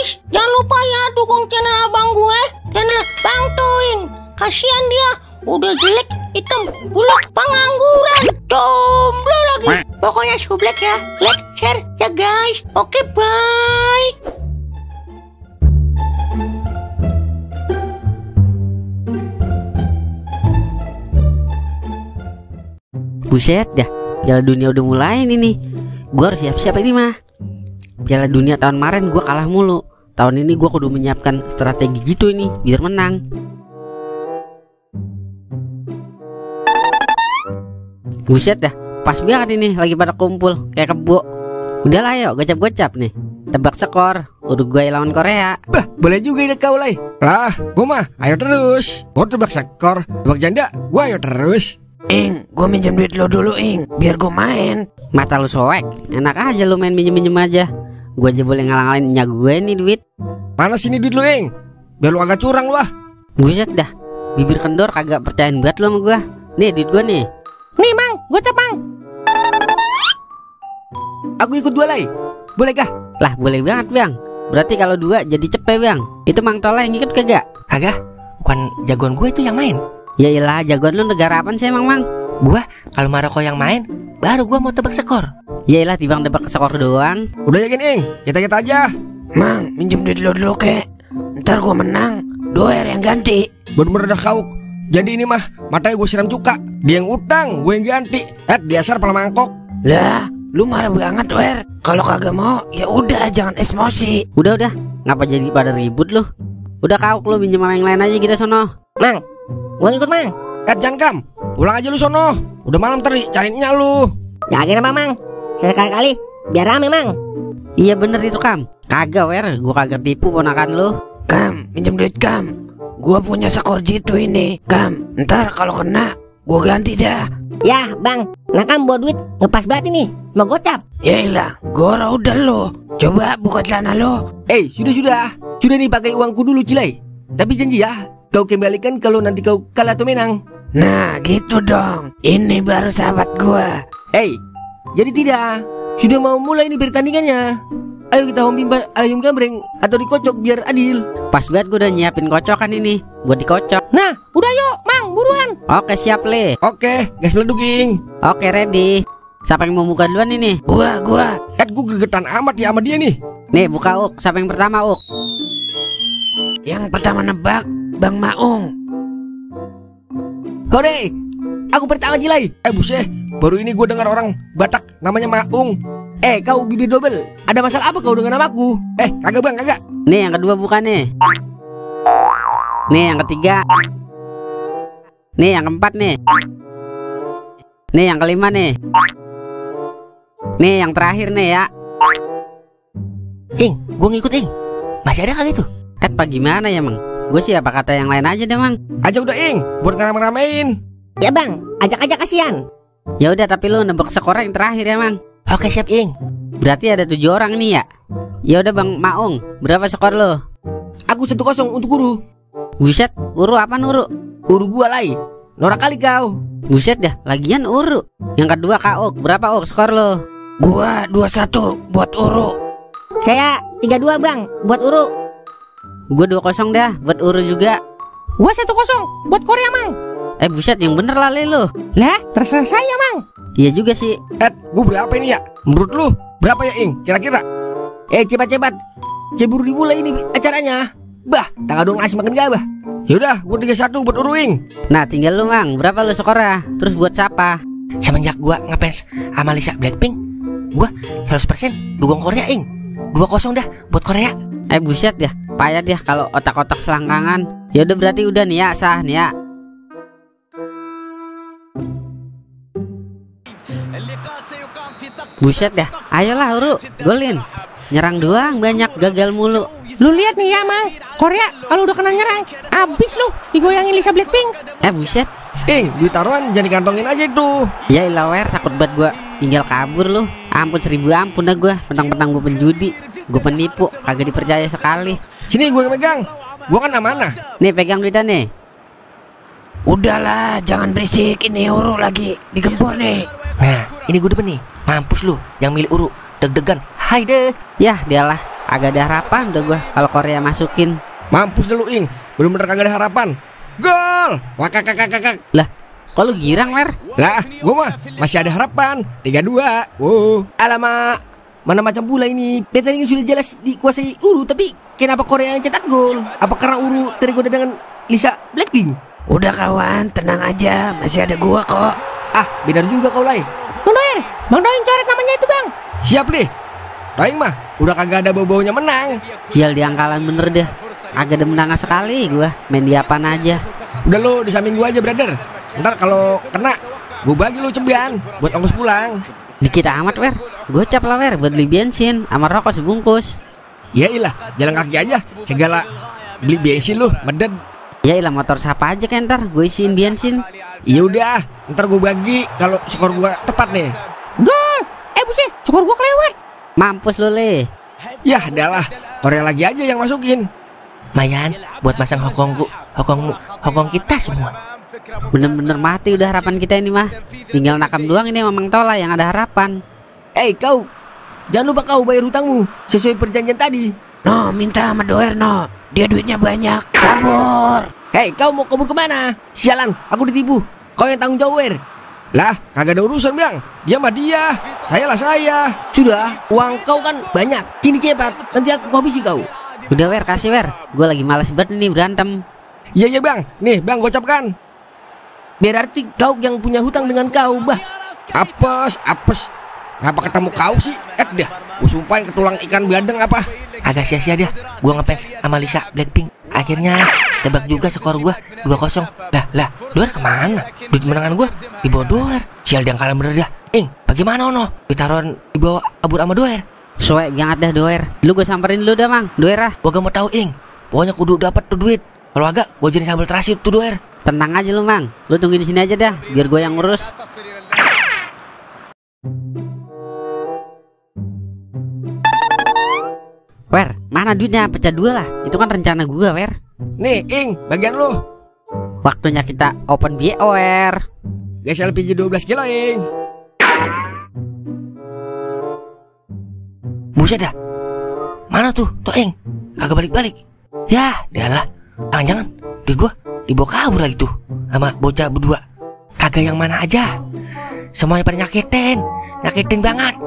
guys, jangan lupa ya dukung channel abang gue, channel Bang Toing. Kasihan dia, udah jelek, hitam, buluk, pengangguran, jomblo lagi. Pokoknya sublek ya, like, share ya guys. Oke, bye. Buset dah, Piala Dunia udah mulai nih. Gue harus siap-siap ini mah. Piala Dunia tahun kemarin gue kalah mulu. Tahun ini gue kudu menyiapkan strategi gitu ini biar menang. Buset dah, pas banget ini lagi pada kumpul kayak kebo. Udahlah yuk gocap-gocap nih. Tebak skor Uruguay lawan Korea. Bah, boleh juga ide kau Lai. Lah, gua mah ayo terus. Mau tebak skor, tebak janda, gua ayo terus. Ing, gue minjem duit lo dulu Ing, biar gue main. Mata lu soek, enak aja lu main minjem-minjem aja. Gue aja boleh ngalang-ngalangin nyak gue nih duit. Mana sini duit lu Ing? Biar lu agak curang lu ah. Buset dah, bibir kendor kagak percayaan banget lu sama gue. Nih duit gue nih. Nih mang, gocap mang. Aku ikut dua Lai, boleh kah? Lah boleh banget bang. Berarti kalau dua jadi cepet bang. Itu Mang Tola yang ikut kagak? Kagak, bukan jagoan gue itu yang main. Ya iyalah, jagoan lu negara apaan sih emang Mang? Gua kalau Maroko yang main, baru gua mau tebak skor. Ya iyalah, timbang tebak skor doang. Udah yakin Ing, kita aja. Mang, minjem duit lo dulu kek. Ntar gua menang, doer yang ganti. Bener-bener dah kau. Jadi ini mah matanya gue siram cuka. Dia yang utang, gue yang ganti. Biasa pala mangkok. Lah, lu marah banget wer. Kalau kagak mau, ya udah jangan emosi. Udah, ngapa jadi pada ribut lu? Udah kau lu minjem sama yang lain aja kita sono. Mang, gua ikut mang. Jangan kam, pulang aja lu sono. Udah malam teri, carinya lu. Yakin apa mang? Sekali-kali, biar rame mang. Iya bener itu Kam. Kagak wer, gua kagak tipu ponakan lu. Kam, minjem duit Kam. Gua punya skor jitu ini Kam. Ntar kalau kena, gua ganti dah. Ya bang, nakam buat duit ngepas banget ini. Mau gocap. Yailah, gora udah lo. Coba buka celana lo. Sudah. Sudah nih pakai uangku dulu Cilai. Tapi janji ya, kau kembalikan kalau nanti kau kalah atau menang. Nah gitu dong. Ini baru sahabat gua. Jadi tidak. Sudah mau mulai nih pertandingannya. Ayo kita hombimba ayam gambreng atau dikocok biar adil. Pas banget gue udah nyiapin kocokan ini buat dikocok. Nah, udah yuk, mang, buruan. Oke, siap Le. Oke, gas meleduking. Oke, ready. Siapa yang mau buka duluan ini? Gua. Gue gregetan amat ya sama dia nih. Nih, buka Uk. Siapa yang pertama Uk? Yang pertama nebak Bang Maung. Hore, aku pertama Jilai. Buset, baru ini gue dengar orang Batak namanya Maung. Kau bibir double. Ada masalah apa kau dengan namaku? Kagak bang, kagak. Nih yang kedua bukan nih. Nih yang ketiga. Nih yang keempat nih. Nih yang kelima nih. Nih yang terakhir nih ya. Ing, gue ngikut Ing. Masih ada kagak itu? Pak gimana ya Mang? Gue sih apa kata yang lain aja deh Mang. Aja udah Ing, buat ngeram-ngeramein. Ya bang, ajak aja kasihan. Ya udah tapi lu nebak skor yang terakhir ya Mang. Oke siap Ing. Berarti ada 7 orang nih ya. Ya udah Bang Maung, berapa skor lo? Aku 1-0 untuk Uru. Buset, Uru apa Uru? Uru gua Lai. Norak kali kau. Buset dah, lagian Uru. Yang kedua Kak Uk, berapa Uk skor lo? Gua 2-1 buat Uru. Saya 3-2 bang, buat Uru. Gue 2-0 dah, buat Uru juga. Gua 1-0 buat Korea mang. Buset, yang bener lah Le lo. Lah, terserah saya mang. Iya juga sih. Gue berapa ini ya? Menurut lu berapa ya Ing? Kira-kira? Cepat. Keburu dimulai ini acaranya. Bah, tanggal dong ngasih makan gabah. Yaudah, gue 3-1 buat Uru Ing. Nah tinggal lu Mang, berapa lu skornya? Terus buat siapa? Semenjak gua ngefans sama Lisa Blackpink, gua 100% dukung Korea Ing. 2-0 dah buat Korea. Buset ya, payah dia kalau otak-otak selangkangan. Ya udah berarti udah nih ya, sah nih ya. Buset dah, ayolah Uru, golin. Nyerang doang banyak, gagal mulu. Lu lihat nih ya mang, Korea kalau udah kena nyerang, abis lu digoyangin Lisa Blackpink. Buset. Ing, duit taruhan jangan dikantongin aja itu. Ya ilah wer, takut banget gua tinggal kabur lu. Ampun 1000 ampun dah gua, mentang-mentang gua penjudi. Gua penipu, kagak dipercaya sekali. Sini gue megang, gua kan amanah. Nih pegang duitnya nih. Udahlah, jangan berisik, ini Uru lagi digempur nih. Nah, ini gue depan nih. Mampus lu yang milih Uru, deg-degan. Hai deh. Yah dialah, agak ada harapan udah gua kalau Korea masukin. Mampus deh lu Ing, bener-bener kagak ada harapan. Gol! Wakak. Lah, kok lu girang, Wer? Lah, gua mah masih ada harapan. 3-2. Wow. Alamak, mana macam pula ini. Pertandingan sudah jelas dikuasai Uru, tapi kenapa Korea yang cetak gol? Apa karena Uru tergoda dengan Lisa Blackpink? Udah kawan, tenang aja, masih ada gua kok. Ah, benar juga kau Lai. Bang Doing coret namanya itu bang. Siap deh. Doing mah udah kagak ada bau-baunya menang. Sial diangkalan bener deh. Agak ada menang sekali gua. Main di apaan aja. Udah lo di samping gua aja brother. Ntar kalau kena gua bagi lo ceban buat ongkos pulang. Dikit amat, Wer. Gocap lah, Wer, buat beli bensin sama rokok sebungkus. Ya ilah, jalan kaki aja segala beli bensin lo, meded. Ya ilah, motor siapa aja kan ntar gue isiin bensin. Iya udah, ntar gua bagi kalau skor gua tepat nih. Gol. Buset, skor gua kelewat. Mampus lu, Le. Yah adalah, Korea lagi aja yang masukin. Mayan buat masang hokong kita semua. Bener-bener mati udah harapan kita ini mah. Tinggal nakam doang ini Mamang Tola yang ada harapan. Kau, jangan lupa kau bayar hutangmu sesuai perjanjian tadi. No, minta sama Doer no. Dia duitnya banyak. Kabur. Kau mau kabur kemana? Sialan, aku ditipu. Kau yang tanggung jawab, Wer. Lah, kagak ada urusan bang. Dia mah dia, saya lah saya. Sudah, uang kau kan banyak. Kini cepat, nanti aku habisi kau. Udah, Wer, kasih, Wer. Gue lagi males banget nih berantem. Iya bang, nih bang gocapkan. Berarti kau yang punya hutang dengan kau, bah. Apes. Ngapa ketemu kau sih? Dah, gue sumpahin ke tulang ikan bandeng apa? Agak sia-sia dia. Gua ngefans sama Lisa Blackpink. Akhirnya tebak juga skor gua 2-0. Lah, Doer kemana? Duit menangan gua dibawa Doer. Sial dia kalah bener dah. Bagaimana ono? Ditaruhan dibawa abur sama Doer. Soek banget dah Doer. Lu gue samperin dulu dah, Mang. Doer ah. Gua gak mau tahu, Pokoknya kudu dapat tuh duit. Kalau agak gua jadi sambal terasi tuh Doer. Tenang aja lu, Mang. Lu tungguin di sini aja dah, biar gue yang ngurus. Wer, mana duitnya? Pecah 2 lah. Itu kan rencana gua, Wer. Nih, bagian lu. Waktunya kita open BO, Wer. Gas LPG 12 kilo, Buset dah. Mana tuh, Toeng? Kagak balik-balik. Yah, dialah. Jangan-jangan duit gua dibawa kabur lagi tuh sama bocah berdua. Kagak yang mana aja. Semuanya pada nyakitin banget.